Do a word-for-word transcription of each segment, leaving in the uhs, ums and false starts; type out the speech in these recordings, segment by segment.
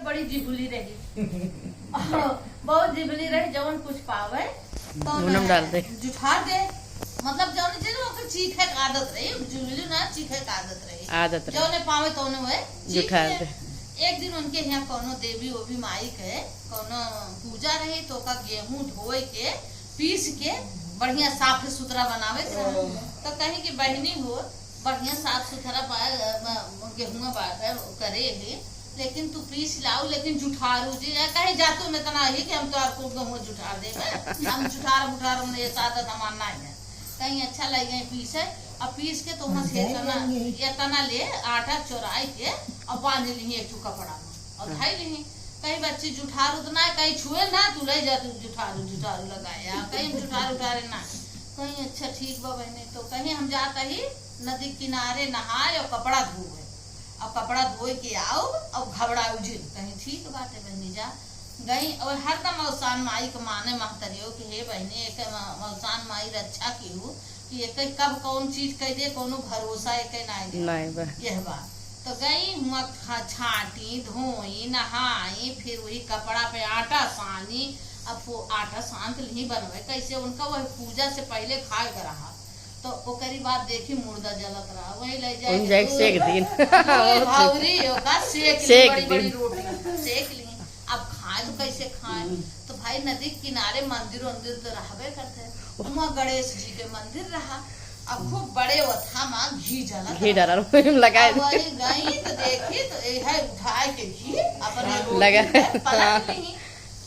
बड़ी जिभुली रही। बहुत जिभुली रही, जवन कुछ पावे, तो नूनम डाल दे। जुठार दे। मतलब, जवन चीज ओकर चीखे के आदत रही, जिभुली ना, चीखे के आदत रही। आदत रही। जौने पावे, तौने वह चीख जुठार ले। दे। एक दिन उनके यहाँ कौनो देवी ओवी माई के कौनो पूजा रही, तो ओका गेहूं धोए के, पीस के, बढ़िया साफ सुथरा बनावे के रहा। ओह। तो कहीं कि बहिनी हो, बढ़िया साफ सुथरा बा-, अ, ब-, गेहुआ बा-, अ, करे है, लेकिन तू पीस लाऊ, लेकिन जुठारू जी, या कहे जातू में इतना है कि हम तो आपको गेहूं जुठार देबे। हम जुठार मुठार में ये आदत हमार ना है। कहीं अच्छा लगे पीसे, अब पीस के तो वहाँ से इतना, इतना ले आटा चोराई के और बांध ली एक ठो कपड़ा में और हाँ। धई ली। कहीं बच्ची जुठारू तो ना, कहीं छुए ना, तू ले जा, तू जुठारू, जुठारू लगाए, आ, कहीं हम जुठार उठारे ना। कहीं अच्छा ठीक बा बहने, तो कहीं हम जाता ही नदी किनारे नहाए और कपड़ा धोए, और कपड़ा धोए के आओ और घबराऊ जिन। कहीं ठीक बाटे बहनी, जा गई। और हरदम अवसान माई के माने महतरियो कि हे बहनी, एक म-, अवसान माई रक्षा की हूँ कि एक कब कौन चीज कह दे, कोनो भरोसा एक नाई दे। नाई बा। यह बात। तो गई हुआ खा-, छाटी, धोई, नहाई, फिर वही कपड़ा पे आटा सानी। अब वो आटा सान के नहीं बनवे, कैसे उनका वह पूजा से पहले खाए के रहा। तो ओकरी बाद देखी मुर्दा जलत रहा, वही ले जाए उन के जाए के दूध, सेक दिन। दूध, भौरी, ओका सेक ली, सेक बड़ी, बड़ी दिन। रोटी सेक ली। अब खाए तो कैसे खाए? हम्म। तो भाई नदी के किनारे मंदिर उंदिर तो रहबे करते। वहाँ गणेश जी के मंदिर रहा। अब खूब बड़े ओथा मा घी जलत घी रहा। डाला, लगाए अब दे। वही गई तो देखी तो ये है उठाए के घी अपने रोटी लगा। पे पलट ली।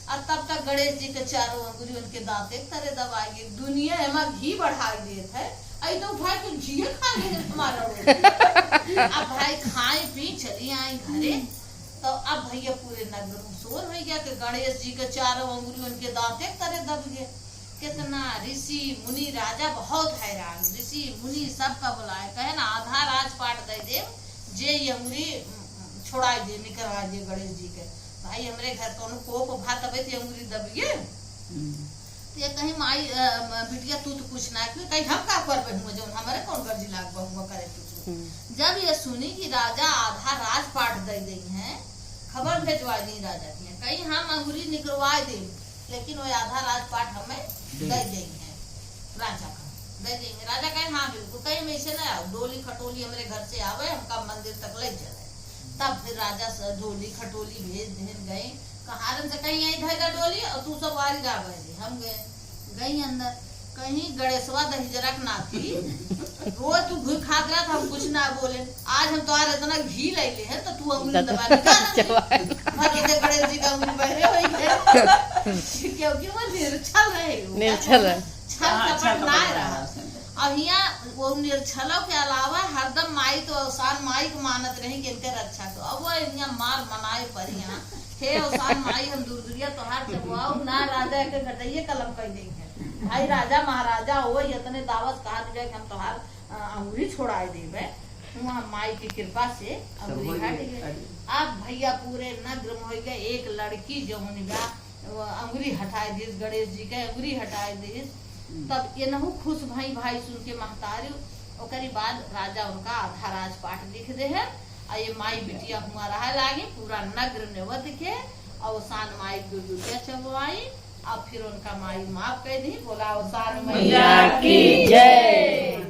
और तब तक गणेश जी के चारों अंगुरी उनके दांत एक तरे दबाए गए। दुनिया एमा घी बढ़ाई देत है, आई तो उठाए के घी खा ले हमारा रोटी। अब भाई खाए पी चली आई घरे। तो अब भैया पूरे नगर में शोर हो गया कि गणेश जी के चारों अंगुरी उनके दांत एक तरे दब गए। कितना ऋषि मुनि राजा बहुत हैरान, ऋषि मुनि सबका बुलाए, कहे ना आधा राजपाट दे दे, जे ये अंगुरी, उम, उम, छोड़ाई दे, निकलवा दे गणेश जी के। भाई हमरे घर कौनो कोप भा तबे तो ये अंगुरी दबिए। हम्म। तो ये कहीं माई, अ, म-, बिटिया तू तो कुछ ना, क्यों कहीं हम का करबे हुआ, जौन हमरे कौन गर्जी लाग हुआ करे कुछ। हम्म। जब ये सुनी कि राजा आधा राजपाट दे दे हैं, खबर भेजवा दी राजा के, कहीं हम अंगुरी निकलवा दे, लेकिन वो आधा राजपाट हमें दे दे हैं राजा का, दे देंगे। राजा कहे, "हाँ, बिल्कुल।" कहे, "हम ऐसे ना आओ, डोली खटोली हमरे घर से आवे, हमका मंदिर तक ले चले।" तब फिर राजा से डोली खटोली भेज देन गए, कहारन से कहीं, "यहीं धर दा डोली और तू सब वारी गा बहरी।" हम गए, गई अंदर, कहीं गणेशवा दहिजरा के नाती, रोज तू घुर खात रहत, हम कुछ ना बोले। आज हम तोहार इतना घी लैले हैं, तो तू अंगुली दबा निकाल। भर दे गणेश जी का अंगुली बहरे होई है। क्योंकि वो निर्छल रहे हो। निर्छल है। छल हाँ, कपट छल ना कपट रहा। रहा, सही बात। अब हियाँ वो निर्छलों के अलावा हरदम माई तो अवसान माई को मानत रही कि इनके रक्षा को। अब वो हियाँ मार मनाए पर हियाँ, "हे अवसान माई, हम दूर दूरिया तोहार चबुआऊ ना, राजा के घटइये कलम कई देंगे।" भाई राजा महाराजा हो, इतने दावत कहा दिया कि हम तोहार, अ, अंगुरी छोड़ाए देबे। वहाँ माई की कृपा से सब अंगुरी हो हट गई, गई। हट गई। अब भैया पूरे नगर में हो गए, एक लड़की जो होनी बा, वो अंगुरी हटाए दिस, गणेश जी के अंगुरी हटाए दिस। हम्म। तब ये नहु खुश भई भाई सुन के महतारी। ओकरी बाद राजा उनका आधा राजपाट लिख दे है, और ये माई बिटिया हुआ रहा लागी, पूरा नगर नेवत के अवसान माई के दुर्गा चबवाई, और फिर उनका माई माफ कर दी। बोला अवसान मैया की जय।